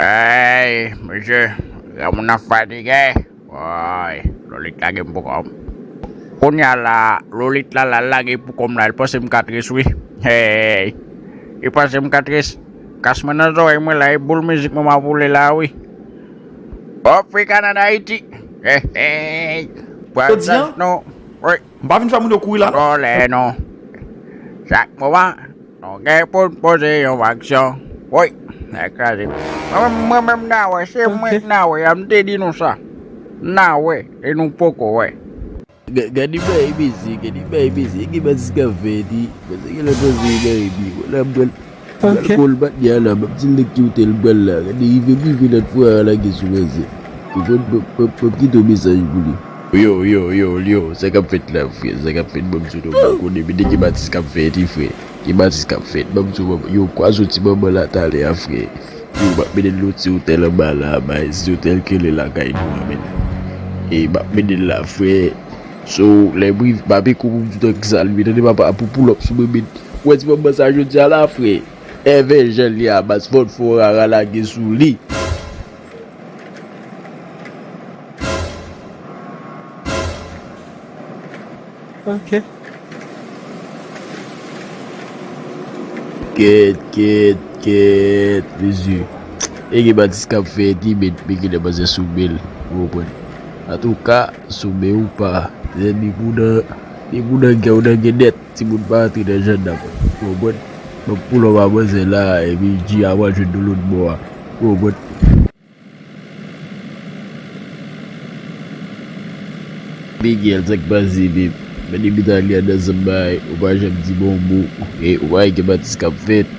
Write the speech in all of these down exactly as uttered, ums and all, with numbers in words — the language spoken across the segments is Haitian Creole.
Hey, mesye, granmoun nan fatige. Woy, Lolit lage m pou kò m. Kounye a la, Lolit la, la lage pou kò m la, li panse m ka tris, wi. Hey, li panse m ka tris. Kas mwen nan zòrèy mwen la, e boul mizik mwen m ap woule la, wi. African and Haiti. Hey, hey. Pral Jodi a, non. Wi. M pa vin fè moun yo kouri la, non. Vòlè, non. Chak moman, nou gen pou n poze yon aksyon. Woy, nèg kraze. Mwen menm, mwen menm, m nan wè, se mwen ki nan wè, m te di nou sa. M nan wè, e nou poko wè. Ga-, gade bay mesye, gade bay mesye, gen batis k ap fèt, wi. Mesye gen lè panse e Kayib, wi. Wè la m pral, m pral kòl patnè a la, m ap di l nèg ki otèl m pral la. Gade, rive m rive lòt fwa a lage sou mesye. Ou konn, m ap, m ap, m ap kite yon mesaj pou li. Yo, yo, yo, yo, sa k ap fèt la, frè? Sa k ap fèt, ban m di w non, m pa konnen, men gen batis k ap fèt, wi, frè. Gen batis k ap fèt, ban m di w, yo, kwa soti manman la talè a, frè. Yo, m ap mennen l nan ti otèl anba la, bay, ti otèl kenle lakay nou an, men. E m ap mennen l la, frè. So, lè m rive, m ap eko pou m di w nan kisa l ye, tande papa, pou pull up sou mwen, men. Ou wè ti manman sa jodi a la, frè. Èvè jan l ye a, baz, fò n fè yon rara lage sou li. Ok. Kèt, kèt, kèt, mesye. E gen batis k ap fèt, wi, men, men gen lè manzè sou men l, ou konprann. Antouka, sou men ou pa, ni moun nan, ni moun nan gen, ou nan gen nèt, timoun pa antre nan jannam, ou konprann. Donk, pou lòm a manzè la, epi G a pral jwenn nou lòt bò a, ou konprann. Miguel, sa k pase, babe? Men depi talè a nan zanm bagay, ou pa janm di bon mo. E ou pa wè gen batis k ap fèt.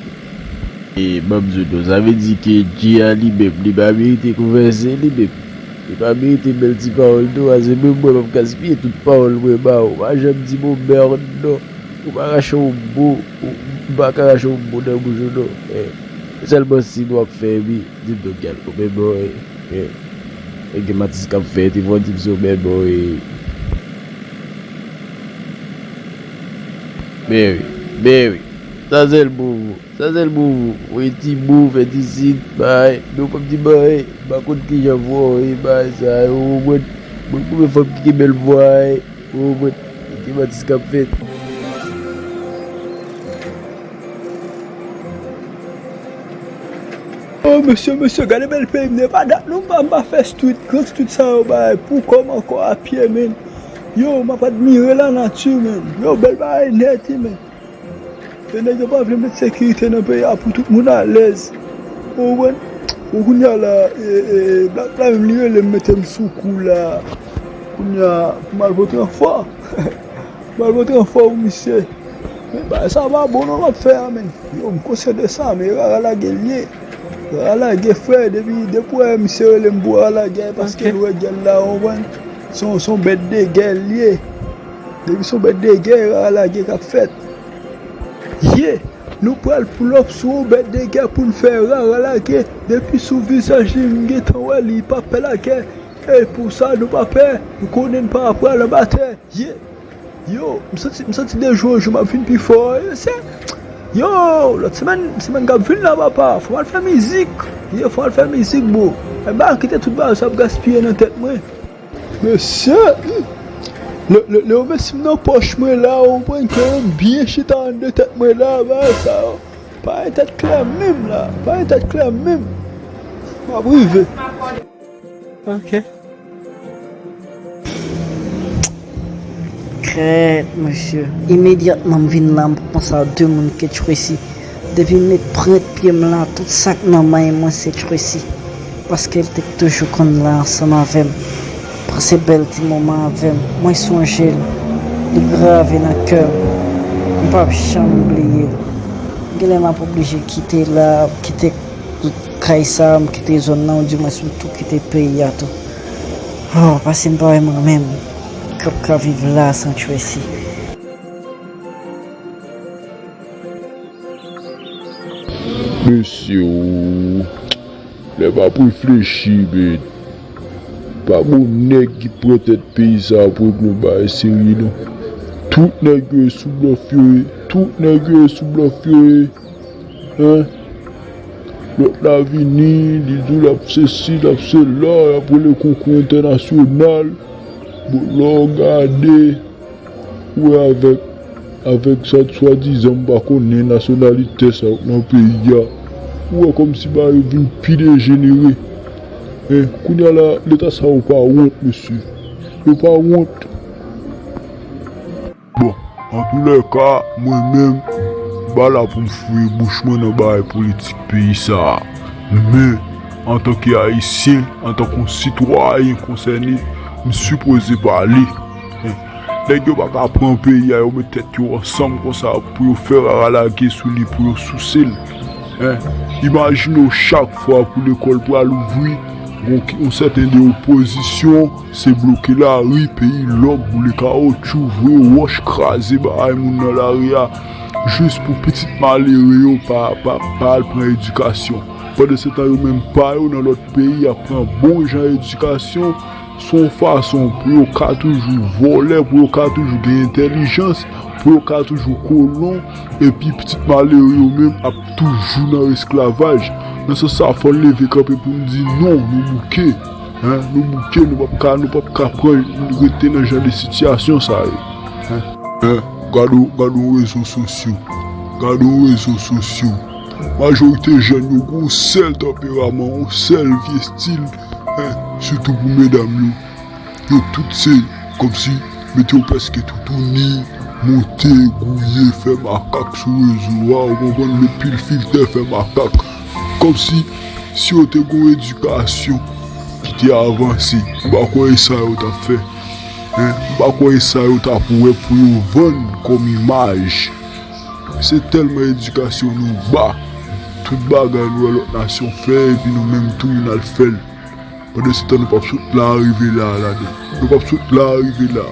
E ban m di w non, sa vle di ke G a li menm, li pa merite konvèse li menm. Li pa merite bèl ti pawòl non, paske menm mwen p ap gaspiye tout pawòl mwen ba ou. Ou pa janm di bon mèd non. Ou pa rache yon mo, ou, ou pa ka rache yon mo nan bouch ou non. Eh, se sèlman si nou ap fè, epi di m non, gèl, ou menm non, eh, eh, eh, gen batis k ap fèt, epi w di m se ou menm non, eh. Men wi, men wi, sa sèl pou ou, sa sèl pou ou, ou e ti mo, fè ti sit, bay, men ou p ap di bay, m pa konn kijan vwa ou ye, bay, sa yo, mwen, mwen, konbyen fanm ki gen bèl vwa, eh. Ou konprann? Gen batis k ap fèt. Oh, mesye, mesye, gade bèl peyi m, e pa dat non m pa, m pa fè street, gran street sa yo bay, pou kò m ankò a pye, men. Yo, m ap admire lanati, men. Yo, bèl bagay nèt, wi, men. E nèg yo pa vle met sekirite nan peyi a pou tout moun alèz. Ou konprann? Bon, kounye a la, e, e, Black la menm li rele m mete m sou kou la. Kounye a, pou m al pote anfò. M al pote anfò pou misye. Men bagay sa pa bon non l ap fè a, men. Yo, m konsyan de sa, men rara lage l ye. Rara lage, frè, depi, depi w wè misye rele m pou rara lage a, e paske l wè gèl la, ou konprann? Se yon, se yon bèt de gè l ye. Depi se yon bèt de gè, rara lage k ap fèt. Ye, nou pral pull up sou yon bèt de gè pou n fè rara lage. Depi sou vizaj li, m gentan wè li pa pè lakè. E pou sa, nou pa pè, nou konnen n pa pral anba tè. Ye, yo, m santi, m santi de jou an jou m ap vin pi fò. E se, yo, lòt semèn, semèn k ap vin la, papa, fò m al fè mizik. Ye, fò m al fè mizik, bro. E m pa kite tout bagay sa ap gaspiye nan tèt mwen. Mesye, hmm. Lè, lè, lè yo mesi m nan pòch mwen la, ou konprann ke yo byen chita anndan tèt mwen la, bagay sa yo. Pa gen tèt klè menm la, pa gen tèt klè menm. M ap rive. Ok. Kèt, mesye. Imedyatman m vin la, m panse a de moun ke Tracy. Depi m met prent pye m la, tout sa k nan men mwen se Tracy. Paske l te toujou konn la ansanm avè m. Pase bèl ti moman avè m. Mwen sonje l. Li grave nan kè m. M p ap janm bliye l. Genlè m ap oblije kite la, kite kay sa, m kite zòn nan, oudimwens m tou kite peyi a tou. Oh, paske m pa wè mwen menm k ap ka viv la san Tracy. Mesye, o, lè m ap reflechi, men, pa gon nèg ki pran tèt peyi sa a pou regle yon bagay serye, non. Tout nèg yo e sou blòf yo ye. Tout nèg yo e sou blòf yo ye. Hein? Lòt la vini, li di w l ap sesi, l ap sela, l ap rele konkou entènasyonal. Bon, lè w gade, ou wè avèk, avèk sa swadizan m pa konnen nasyonalite sa yo nan peyi a, ou wè kòmsi bagay yo vin pi dejenere. Hein, kounye a la, leta sa yo pa wont, mesye. Yo pa wont. Bon, antoulèka, mwen menm, m pa la pou m foure bouch mwen nan bagay politik peyi sa a. Men, antanke Ayisyen, antanke yon sitwayen konsène, m sipoze pale. Nèg yo pa ka pran peyi a, yo met tèt yo ansanm konsa pou yo fè rara lage sou li, pou yo souse l. Hein? Imajine w chak fwa pou lekòl pral ouvri, gon ki, yon sèten de opozisyon, se bloke lari, peyi lòk, boule kawotchou, voye wòch, kraze bagay moun nan lari a, jis pou pitit malere yo pa, pa, pa al pran edikasyon. Pandansetan, yo menm pa yo nan lòt peyi ap pran bon jan edikasyon, se yon fason pou yo ka toujou vòlè, pou yo ka toujou gen entèlijans, pou yo ka toujou kolon, epi pitit malere yo menm ap toujou nan esklavaj. Nan sans sa, fò n leve kanpe pou n di non, nou bouke. Hein, nou bouke, nou p ap ka, nou p ap ka pran, rete nan jan de sitiyasyon sa yo. Hein? Hein? Gade w, gade w rezo sosyo. Gade w rezo sosyo. Majorite jèn yo gen yon sèl tanperaman, yon sèl vye estil, hein, sitou pou medam yo. Yo tout se kòmsi mete yo prèske toutouni, monte, gouye, fè makak sou rezo a, ou konprann, met pil filtè, fè makak. Kòmsi si yo te gen yon edikasyon ki te avanse, m pa kwè e sa yo t ap fè. Hein? M pa kwè e sa yo t ap wè pou yo vann kòm imaj. Se tèlman edikasyon nou ba, tout bagay nou wè lòt nasyon fè, epi nou menm tou, nou al fè l. Pandansetan, nou p ap sot la rive la, la, non. Nou p ap sot la rive la.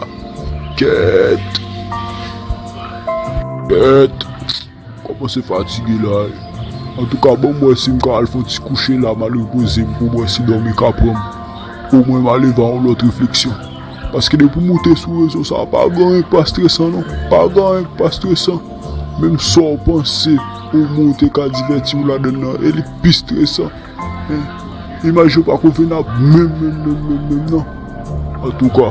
Kèt! Kèt! Kòmanse fatige la, wi. Antouka, ban m wè si m ka al fè yon ti kouche la, m al repoze m pou m wè si dòmi ka pran m. Omwen, m a leve a yon lòt refleksyon. Paske depi w moute sou rezo sa, pa gen anyen k pa stresan, non. Pa gen anyen k pa stresan. Menm sa w panse, omwen w te ka divèti w ladann nan, e li pi stresan. Hein? Imaj yo pa konvenab menm, menm, menm, menm, menm, non. Antouka,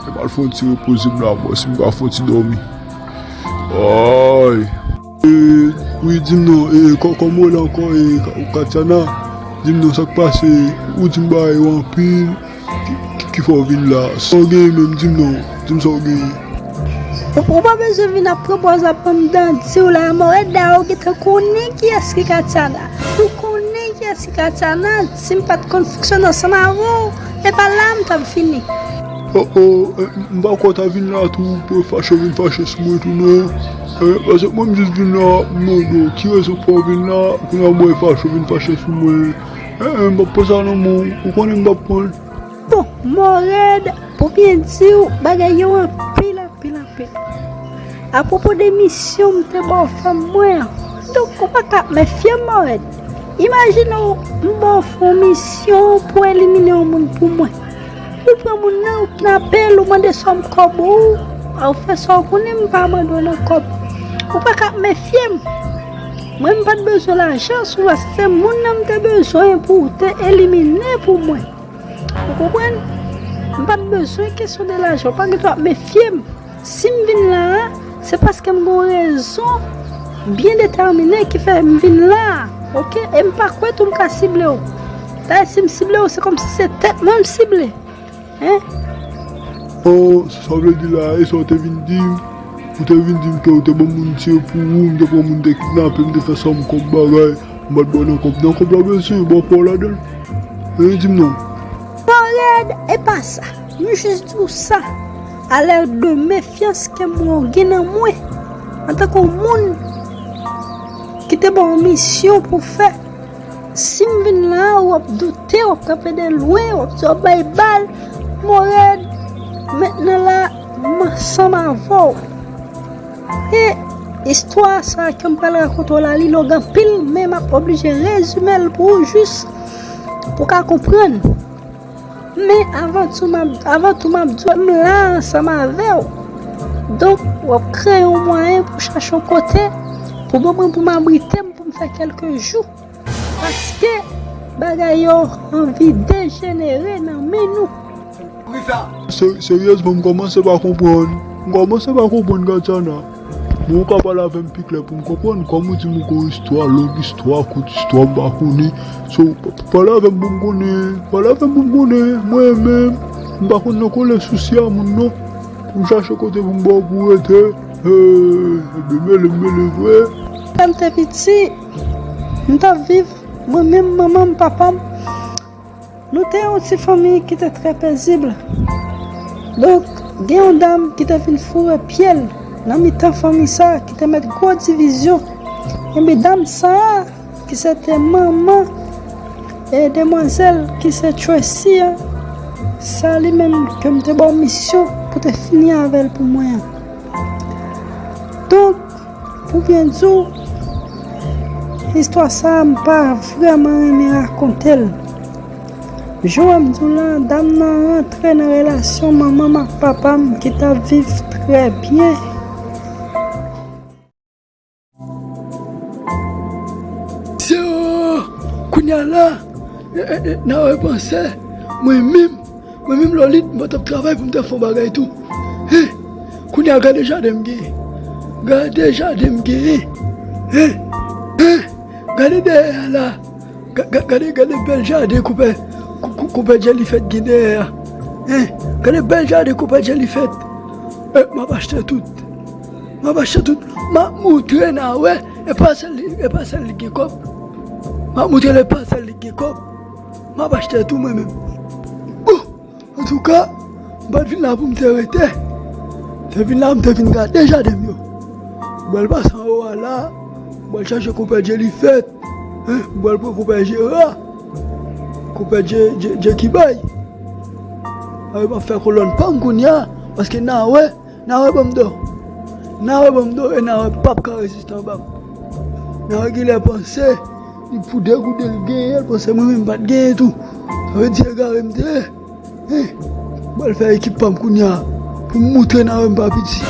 m al fè yon ti repoze m la, m wè si m ka fè yon ti dòmi. Ay! E, wi, di m non, e, kò-, kòman w rele ankò, e, Ka-, Katiana? Di m non, sa k pase? Ou di m bagay yo anpil, ki, ki, ki fè w vin la? Sa w genyen menm, di m non, di m sa w genyen. Ou, ou pa bezwen vin ap pran pòz ap ban m danti w la, Mòrèd, dayè ou gentan konnen kiyès ki Katiana. Ou konnen kiyès ki Katiana, si m pa t konn fonksyone ansanm avè w, e pa la m t ap fini. Oh, oh, eh, m pa kwè w ta vin la tou pou fache w vin fache sou mwen tou, non. Eh, paske mwen m jis vin la, m mande w, ki rezon k fè w vin la, kounye a w bwè fache w vin fache sou mwen. Eh, eh, m p ap pran sa nan men w, ou konnen m p ap pran l. Bon, Mòrèd, pou byen di w, bagay yo anpil, anpil, anpil. Apwopo de misyon m te ba w fanm mwen an, donk ou pa ka ap mefye m, Mòrèd. Imajine w, m ba w fè yon misyon pou w elimine yon moun pou mwen. Ou pran moun nan, ou kidnape l, ou mande sòm kòb ou, ou fè sa w konnen, m pa mande w nan kòb. Ou pa ka ap mefye m. Mwen, m pa t bezwen lajan sou w, se moun nan m te bezwen pou w te elimine pou mwen. Ou konprann? M pa t bezwen kesyon de lajan, ou pa gen dwa ap mefye m. Si m vin la a, se paske m gen yon rezon byen detèmine ki fè m vin la a, oke? E m pa kwè tou m ka sible w. Dayè, si m sible w, se kòmsi se tèt mwen m sible. Hein? Oh, sa w vle di la, e sa w te vin di m? Ou te vin di m ke w te ban moun tire pou ou, m te pran moun te kidnape, m te fè sòm kòb bagay, m pa t ba w nan kòb. Nan kòb la w bezwen, ba w pa w ladan l. Hein, di m non. Mòrèd, e pa sa. M jis di w sa. A lè de mefyans ke m wè w gen nan mwen. Antanke yon moun ki te ba w yon misyon pou w fè. Si m vin la, w ap doute, w ap kanpe de lwen, w ap di w ap bay bal. Mòrèd, mentnan la, m ansanm avè w. E istwa sa ke m pral rakonte w la, li long anpil, men m ap oblije rezime l pou ou jis pou w ka konprann. Men avan tou, m ap, avan tou, m ap di w, m la ansanm avè w. Donk, w ap kreye yon mwayen pou chache yon kote pou ban mwen, pou m abrite m, pou m fè kèlke jou. Paske bagay yo anvi dejenere nan men nou. Se- Seryezman, m kòmanse pa konprann. M kòmanse pa konprann, Gatiana. Bon, ou ka pale avè m pi klè pou m konprann. Kòm ou di m ou gon istwa, long istwa, kout istwa, m pa konnen. So, p- pale avè m pou m konnen. Pale avè m pou m konnen. Mwen menm, m pa konn nan kole sousi a moun non. Pou m chache kote pou m ba w pou w rete. Hey, ebyen, mele, mele vre. Lè m te piti, m t ap viv, mwen menm, manman m, papa m. Nou te yon ti fanmi ki te trè pezib. Donk, gen yon dam ki te vin foure pye l nan mitan fanmi sa a, ki te met gwo divizyon. Ebyen, dam sa a, ki se te manman e demwazèl ki se Tracy an, sa li menm ke m te ba w misyon pou te fini avè l pou mwen an. Donk, pou byen di w, istwa sa a m pa vrèman renmen rakonte l. Jan m di w la, dam nan rantre nan relasyon manman m ak papa m ki t ap viv trè byen. Se o, kounye a la, e, e, e, nan repanse, mwen menm, mwen menm Lòlit, mwen t ap travay pou m te fè yon bagay tou. Hen, kounye a gade jaden m genyen. Gade jaden m genyen. Hen, hen, gade dèyè a la. Ga- ga- Gade, gade bèl jaden konpè, kou- kou- konpè Djelifèt gen dèyè a. Hen, gade bèl jaden konpè Djelifèt. E, m ap achte tout. M ap achte tout. M ap moutre Nawè, e pa sèl li, e pa sèl li gen kòb. M ap moutre l e pa sèl li gen kòb. M ap achte tou mwen menm. Bon, antouka, m pa t vin la pou m te rete. M te vin la, m te vin gade jaden m yo. M pral pase anwo a la, m pral chache konpè Djelifèt. Hen, m pral pran konpè Jera. Konpè Dje, Dje, Dje ki bay. Ay, m ap fè kolòn pa m kounye a, paske Nawè, Nawè ban m do. Nawè ban m do, e Nawè p ap ka reziste anba m. Nawè genlè panse, li pou de goud li genyen, l panse mwen menm m pa t genyen tou. Sa vle di egare m te ye. Hen, m pral fè ekip pa m kounye a, pou m moutre Nawè m pa piti.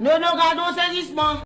Nono, gade yon sezisman.